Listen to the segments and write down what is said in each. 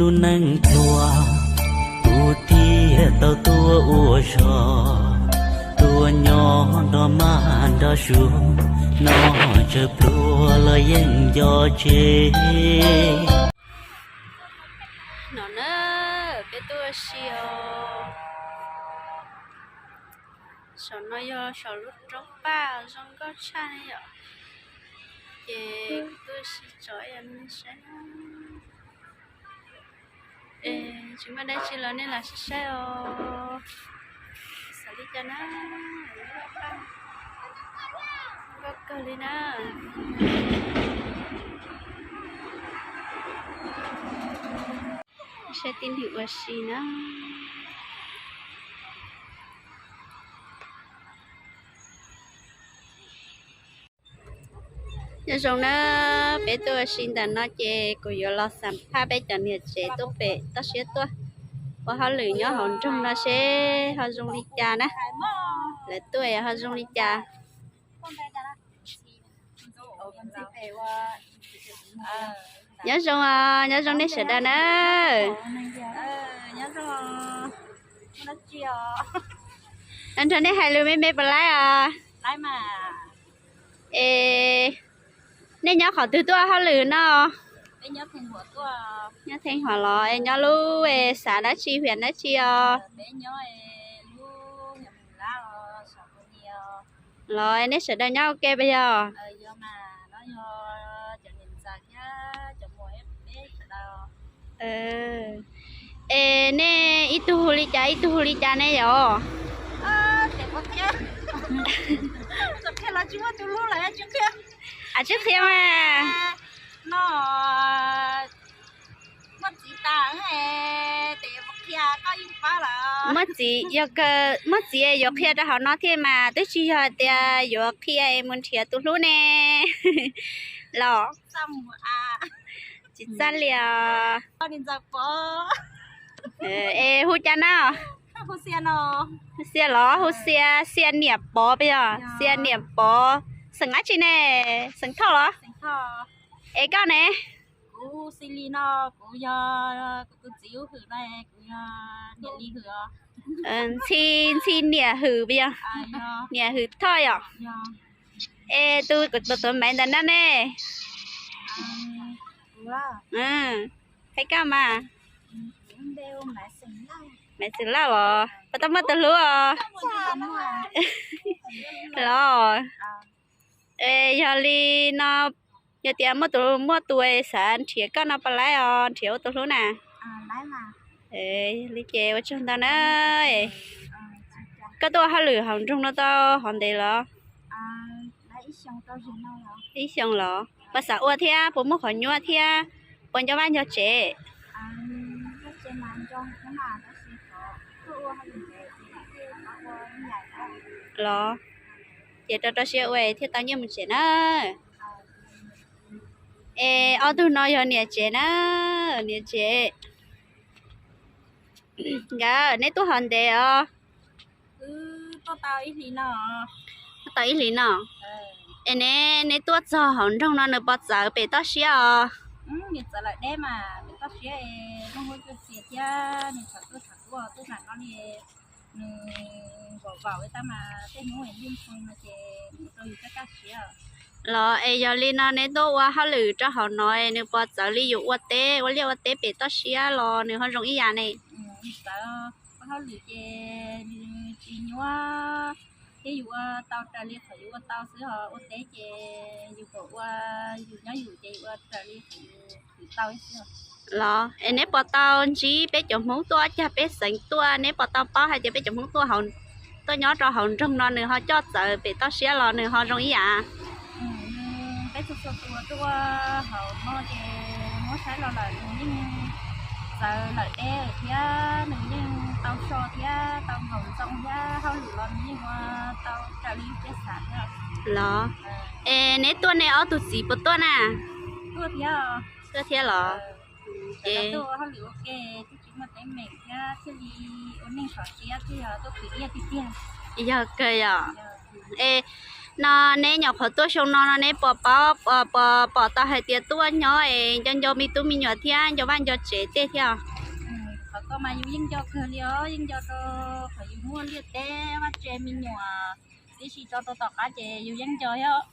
Tus neeg pluag, kuv thiaj tau tuaj ua zog, tuaj nyob nrog mab nrog suav, no tsawg pluag los yeej nco tsev. No na, peb tuaj ua si os. Saum no yog saum lub roob paj zoo nkauj tshaj ne yom. Ces kuv tuaj ua si tso ib yam nej saib. Tsis muaj dab tsi los nej los saib saib os. Xav li cas na, nkauj kawg li na. Saib tib neeg ua si na. Nyob zoo na, peb tuaj ua si ntawm no ces kuv yuav los xam phaj peb cov niam tsev tuaj pem toj siab tuaj ua hauj lwm nyob hauv nroog no seb ho zoo li cas na. Lawv tuaj ho zoo li cas. Nyob zoo os, nyob zoo nej sawv daws na. Nrog nej hais lus me me puas laib os? Es nej nyob qhov twg tuaj hauj lwm no? Nyob Theej Huam los es nyob lub xav dab tsi, hwam dab tsi os? Los nej sawv daws nyob ua ke puas yog? Es nej ib tug hu li cas ib tug hu li cas ne yom? Tsis qhia mas. Muaj txiv, yog kawg muaj txiv yuav qhia rau hauv no thiab mas, twb tsis yog hais tias yuav qhia es mus nrhiav tus hlub ne. Los tsis txaj li os. Es hu cas na? Hu Xia los? Hu Xia, Xia niam Pov puas yog? Xia niam Pov. Xeem dab tsi ne? Xeem Thoj los? Es koj ne? Ntxhi, Ntxhi niam Hwm puas yog? Niam Hwm Thoj yom? Es tus kuv tuav tuav Maiv ntawm no ne? Hais koj mas. Maiv Xeem Lauj los? Puas tau muaj tus hlub os? Los. Es yog li no, yog tias muaj tus, muaj tus xav nrhiav koj no puas laib os, nrhiav ua tus hlub na? Li ces ua tsaug ntau na. Koj tuaj ua hauj lwm hauv nroog no tau hov ntev los? Ib xyoo los? Puas xav ua thiab puas muaj qhov nyuaj thiab puas nco vaj nco tsev? Los, ces rau rau siab ua thiaj tau nyiaj mus tsev na. Es ob tug no yog niam tsev na, niam tsev. Nkawd, neb tuaj hov ntev os? Tuaj tau ib hlis no. Es neb, neb tuaj txog hauv nroog no nws puas txawv pem toj siab os? Los es yog li no neb tuaj ua hauj lwm rau hauv no es nws puas txawv li yus ua teb, ua liaj ua teb pem toj siab los nws ho zoo ib yam ne? Ua hauj lwm ces nws tsis nyuaj thiab, yus ua tau raws li qhov yus ua tau xwb, ho ua teb ces yus kom ua, yus nyob yus ces yus ua raws li qhov yus khwv tau xwb. Los es neb puas tau ntsib peb cov Hmoob tuaj, cag peb xeev tuaj, neb puas tau paub hais tias peb cov Hmoob tuaj, tuaj nyob rau hauv nroog no nws ho coj txawv pem toj siab los nws ho zoo ib yam? Peb txhua txhua tus tuaj hauv no ces muab saib los lawm nws yeej txawv lawm deb thiab, nws yeej tau so thiab tau nkaum ntxoo thiab, hauj lwm los nws yeej ua tau raws li peb xav thiab. Los es neb tuaj ne ob tug txiv puas tuaj na? Tuaj thiab los? Ces yog kawg yom. Es No neb nyuam qhuav tuaj xyoo no no neb puas paub, puas pom tau hais tias tuaj nyob es nco nco me tub me nyuam thiab nco vaj nco tsev tej thiab? Qhov ko mas yus yeej nco kawg li os, yeej nco rau qhov yus muaj liaj teb vaj tse me nyuam tib si tso rau tom qab ces yus yeej nco thiab.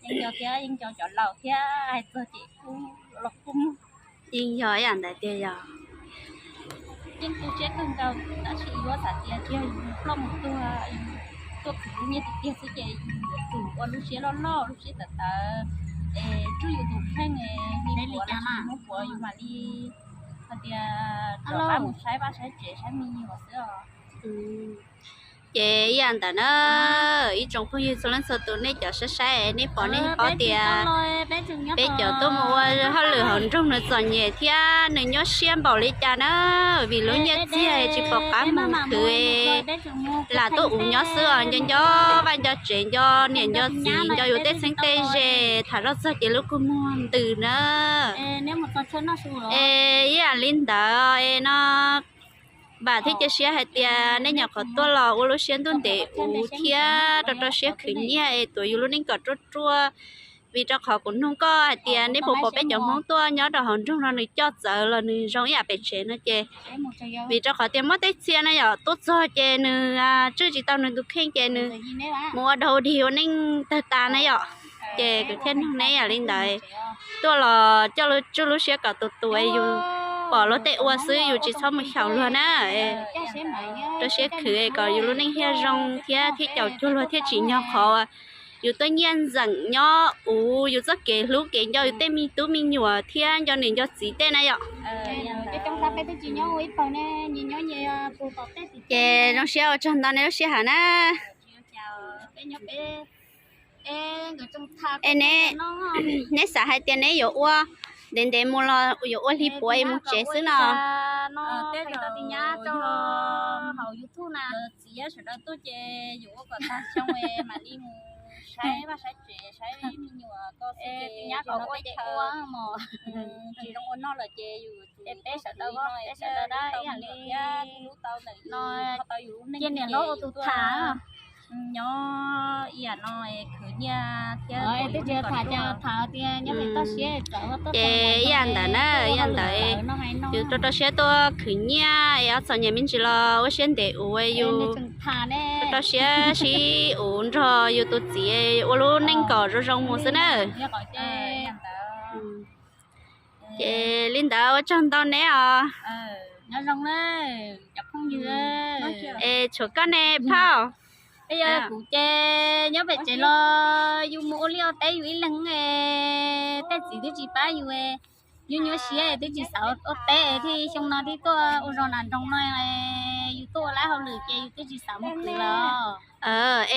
Yeej nco thiab yeej nco cov laus thiab hais txog ces kuj los kuj muag. Yeej yog ib yam ntawd tiag yog. Yeej tu siab kawg nkaus tab sis yuav xav tias tsis yog yus ploj mus tuag, tuaj khwv lub nyiaj tiag tiag xwb ces yus yuav tsum ua lub siab loj loj lub siab tawv tawv es tswj yus tus kheej li puav los sis hnub puav yus mam li hais tias rov qab mus saib vaj saib tsev saib me nyuam xwb os. Ces ib yam ntawd na, ib tsoom phooj ywg txhua leej txhua tus nej cov saib saib nej pom nej paub tias peb cov tuaj mus ua hauj lwm hauv nroog nws txom nyem thiab nws nyuaj siab npaum li cas na, vim lub nyiaj txiag tsis pom qab mus khwv, lam tuaj uv nyob xwb os. Nco nco vaj nco tsev, nco niam nco txiv, nco yus tej txheeb tej ze, tham zoj txog ces lub kua muag ntws na. Es ib yam li ntawd es no vam thiab cia siab hais tias nej nyuam qhuav tuaj los ua lub siab ntuj ntev uv thiab rau rau siab khwv nyiaj es tuav yus lub neej kom ruaj ruaj. Vim rau qhov kuv nug koj hais tias nej puas pom peb cov Hmoob tuaj nyob rau hauv nroog no nws coj txawv los nws zoo ib yam pem tsev no ces vim rau qhov tias muaj tej txhia na yom tuaj txog ces nws tswj tsis tau nws tus kheej ces nws mus ua dog ua dig ua neej tawg tas na yom. Ces kuv thiaj nug neb yam li ntawd, tuaj los coj tswj lub siab kom tus tus yus pom luag tej ua xwb yus tsis txhob mus xyaum luag na. Rau siab khwv kom yus lub neej thiaj zoo thiab thiab caum cuag luag thiaj tsim nyog qhov yus tuaj nyiaj ntxeem nyob uv yus txoj kev hlub kev nco yus tej me tub me nyuam thiab nco niam nco txiv tej na yom. Ces zoo siab ua tsaug ntau nej lub sij hawm na. Es neb xav hais tias neb yuav ua ntev ntev mus los yuav ua hli puav es mus tsev xwb no? Txiv sawv daws tuaj ces yus ua kom tag xyoo mam li mus saib vaj saib tsev saib me nyuam ko xwb ces nyab kom ua ces ua mos, tsis zoo ua noj lawm ces yus es peb sawv daws, peb sawv daws ib yam li lub tau ntawm no, tau yus lub neej ces yus tuaj nyob ib yam no khwv nyiaj thiab. Twb tsis tham, tham tias nyob pem toj siab. Ces ib yam ntawd na, ib yam ntawd yus rau rau siab tuaj khwv nyiaj es ob txom nyem me ntsis los ua siab ntev uv yus rau rau siab sib uv nrog yus tus txiv ua lub neej kom zoo zoo mus xwb na. Ces li ntawd ua tsaug ntau neb os. Es tshuav koj ne phauj? Yog kuv ces nyob pem tsev los yus mus ua liaj ua teb yus ib leeg, tej txiv twb tsis pab yus, yus nyuaj siab twb tsis xav ua teb thiaj xyoo no thiaj tuaj ua zog nram nroog no, yus tuaj ua lab hauj lwm ces yus twb tsis xav mus khwv lawm.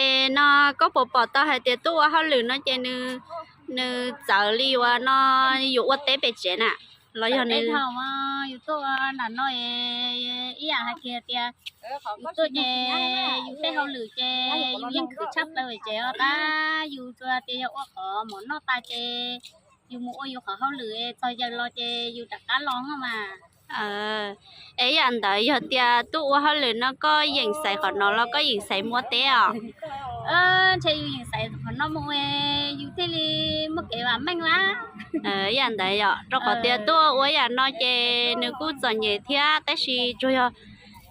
Es no koj puas pom tau hais tias tuaj ua hauj lwm no ces nws txawv li uas no yus ua teb pem tsev na los yog nws? Yus tuaj ua nram no ib yam hais kiag tias yus tuaj ces yus tej hauj lwm ces yus yeej khwv tshaj plaws pem tsev os, tab yus tsuas tias yog ua qhov mov noj tas ces yus mus ua yus qhov hauj lwm txog yaws los ces yus rov qab los mas. Es ib yam ntawd yog tias tuaj ua hauj lwm no koj yeem xaiv qhov no los koj yeem xaiv mus ua teb os? Ntshe yus yeem xaiv qhov no mus, yus thiaj li muaj kev vam meej mas. Ib yam ntawd yom, rau qhov tias tuaj ua ib yam no ces nws kuj txom nyem thiab tab sis tsuas yog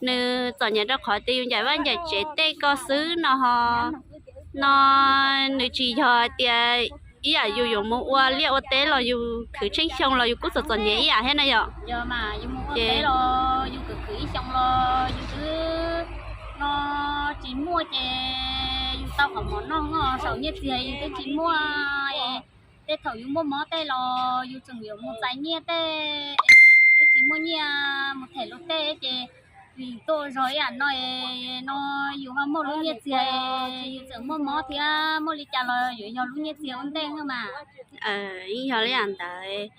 nws txom nyem rau qhov tias yus ncaim vaj ncaim tsev tej ko xwb no ho. No nws tsis yog hais tias ib yam yus yuav mus ua liaj ua teb los yus khwv tsheej xyoo los yus kuj txom txom nyem ib yam thiab na yom. Ces no tsis muaj ces yus tau qhov mov noj saum nyiaj txiag yus twb tsis muaj. Tej thaum yus muaj mob tej los yus tseem yuav mus txais nyiaj tej, yus twb tsis muaj nyiaj mus them luag tej ces yus tuaj ua zog ib yam no, no yus ho muaj lub nyiaj txiag, yus tseem muaj mob thiab muaj li cas los yuav yog lub nyiaj txiag ua ntej mas. Yeej yog li yam ntawd,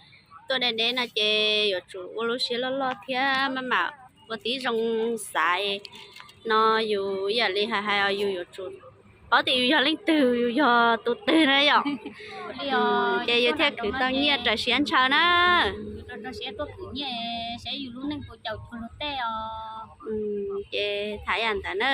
tuaj deb deb no ces yuav tsum ua lub siab loj loj thiab maj mam ua tib zoo xaiv. No yus ib yam li hais hais yus yuav tsum paub tias yus yog leej twg, yus yog tus twg na yom. Ces yus thiaj khwv tau nyiaj raws siab ntshaw na. Ces tham yam ntawd na.